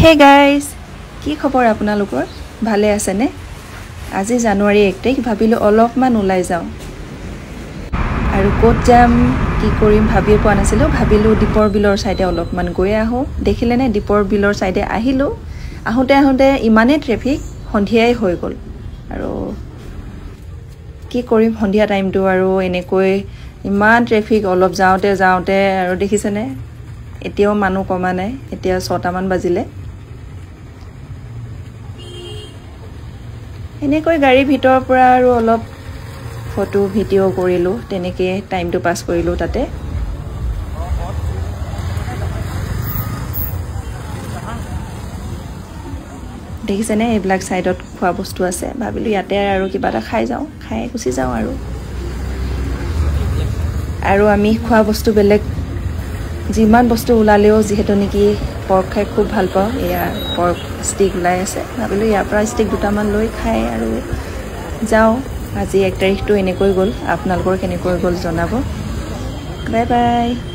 Hey guys, কি খবৰ আপোনালোকৰ? ভালে আছেনে? আজি জানুৱাৰী 1 তাৰিখ, ভাবিলোঁ অলপমান ওলাই যাওঁ। আৰু ক'ত যাম কি কৰিম ভাবিয়ে পোৱা নাছিলোঁ। ভাবিলোঁ দীপৰ বিলৰ ছাইডে অলপমান গৈ আহোঁ। দেখিলেনে, দীপৰ বিলৰ ছাইডে আহিলোঁ। আহোঁতে আহোঁতে ইমানেই ট্ৰেফিক, সন্ধিয়াই হৈ গ'ল। আৰু কি কৰিম সন্ধিয়া টাইমটো, আৰু এনেকৈ ইমান ট্ৰেফিক, অলপ যাওঁতে যাওঁতে আৰু দেখিছেনে এতিয়াও মানুহ কমা নাই। এতিয়া 6টামান বাজিলে। এনেকৈ গাড়ীৰ ভিতৰৰ পৰা আৰু অলপ ফটো ভিডিঅ' কৰিলোঁ, তেনেকৈ টাইমটো পাছ কৰিলোঁ তাতে। দেখিছেনে এইবিলাক ছাইডত খোৱা বস্তু আছে। ভাবিলোঁ ইয়াতে আৰু কিবা এটা খাই যাওঁ, খাই গুচি যাওঁ। আৰু আৰু আমি খোৱা বস্তু বেলেগ যিমান বস্তু ওলালেও, যিহেতু নেকি পৰ্ক খাই খুব ভাল পাওঁ, এয়া পৰ্ক ষ্টিক ওলাই আছে। ভাবিলোঁ ইয়াৰ পৰা ষ্টিক দুটামান লৈ খাই আৰু যাওঁ। আজি 1 তাৰিখটো এনেকৈ গ'ল, আপোনালোকৰ কেনেকৈ গ'ল জনাব। Bye bye.